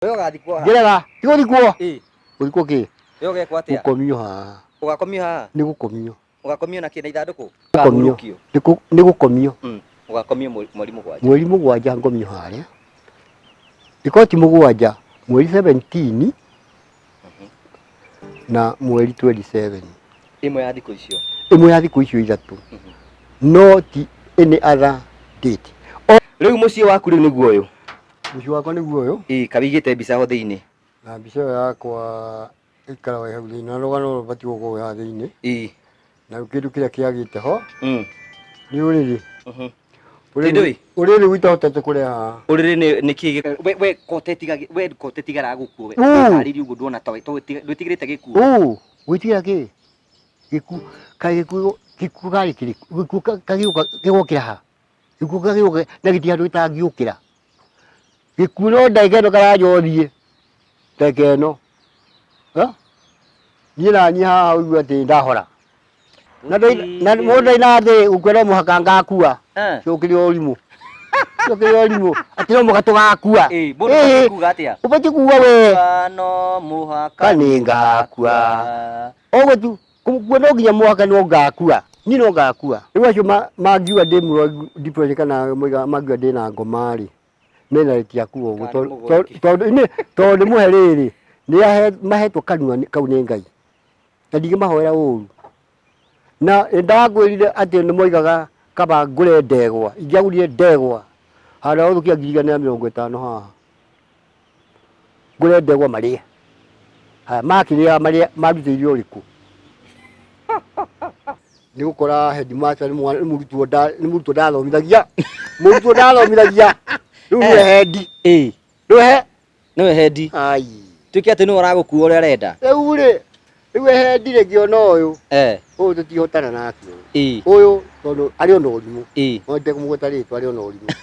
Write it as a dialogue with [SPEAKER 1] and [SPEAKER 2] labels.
[SPEAKER 1] We ũgathikwo ha?
[SPEAKER 2] Ngĩrega ti gũthikwo.
[SPEAKER 1] Ĩ.
[SPEAKER 2] Gũthikwo kĩ?
[SPEAKER 1] We ũgekwo atĩa?
[SPEAKER 2] Gũkomio haha.
[SPEAKER 1] Ũgakomio haha?
[SPEAKER 2] Nĩ gũkomio.
[SPEAKER 1] Ũgakomio na kĩ na ithandũkũ?
[SPEAKER 2] Gũkomio.
[SPEAKER 1] Ũkahurũkio?
[SPEAKER 2] Nĩ gũkomio.
[SPEAKER 1] Ũgakomio mweri 7.
[SPEAKER 2] Mweri 7 ngomio harĩa. Ĩkorwo ti 7, mweri 17 na mweri 27.
[SPEAKER 1] Ĩmwe ya thikũ icio.
[SPEAKER 2] Ĩmwe ya thikũ icio ithatũ. No ti any other date.
[SPEAKER 1] Rĩu mũciĩ waku rĩu nĩguo ũyũ?
[SPEAKER 2] Mũciĩ wakwa nĩguo ũyũ.
[SPEAKER 1] Ĩĩ, kawĩigĩte mbica ho thĩinĩ.
[SPEAKER 2] Na mbica ĩyo yakwa ĩikaraga ĩ hau thĩinĩ na rũgano rũbatiĩ gũkorwo rwĩ haha thĩinĩ. Na rĩu kĩndũ kĩrĩa kĩagĩte ho nĩ ũrĩrĩ.
[SPEAKER 1] Ti ndũĩ?
[SPEAKER 2] Ũrĩrĩ ũyũ itahotete kũreha haha.
[SPEAKER 1] Ũrĩrĩ nĩ kĩ we ko we kotetigaraga gũkua we.
[SPEAKER 2] Uu.
[SPEAKER 1] Wĩharĩirie ũguo nduona ta ndwĩtigĩrĩte gĩkuũ.
[SPEAKER 2] Uu, gwĩtigĩra kĩ? Gĩkuũ, kaĩ gĩkuũ gĩkuũ karĩ kĩrĩkũ? Gĩkuũ kagĩũka kĩgokĩra ha? Gĩkuũ kagĩũka na gĩtirĩ handũ gĩtangĩũkĩra. Gĩkuũ no ndagĩka ĩno karanja ũthiĩ, ndagĩka ĩno. Niĩ naniĩ haha ũigue atĩ ndahora. Na mũndũ ndainaga atĩ gũkua no mũhaka ngakua. Ũcio ũkĩrĩ ũrimũ. Ũcio ũkĩrĩ ũrimũ. Atĩ no mũhaka tũgakua.
[SPEAKER 1] Ĩĩ, mũndũ abatiĩ kuga atĩa?
[SPEAKER 2] Ũbatiĩ kuga we.
[SPEAKER 1] Gũkua no mũhaka
[SPEAKER 2] Nĩ ngakua. Ũguo tu, gũkua no nginya mũhaka no ngakua. Niĩ no ngakua. Rĩu acio mangiuga ndĩ mũrwaru depression kana moigaga mangiuga ndĩna ngoma rĩ, mena rĩti ya kuga ũguo.
[SPEAKER 1] Kana nĩ mũgũrũki.
[SPEAKER 2] Tondũ ndĩmũhe rĩrĩ, nĩ mahetwo kanua kau nĩ Ngai. Na ndingĩmahoera ũru. Na nĩndakwĩrire atĩ nĩ moigaga kaba ngũre ndegwa. Ingĩagũrire ndegwa handũ ha gũthũkia 150,000 haha. Ngũre ndegwa marĩe. Haya makĩrĩa marĩa marutĩire ũrĩkũ? Nĩ gũkora headmaster nĩ mwana nĩ mũrutwo nda nĩ mũrutwo ndathomithagia. Mũrutwo ndathomithagia. Rĩu nĩwe head. Nĩwe he
[SPEAKER 1] Nĩwe head.
[SPEAKER 2] Ai.
[SPEAKER 1] Tuĩke atĩ nĩwe ũragũkua ũrĩa arenda.
[SPEAKER 2] Rĩu rĩ, rĩu head rĩ ngĩona ũyũ. Ũyũ tũtihotana nake ũyũ. Ũyũ tondũ arĩ ona ũrimũ. No ndekũmũgweta rĩtwa arĩ ona ũrimũ.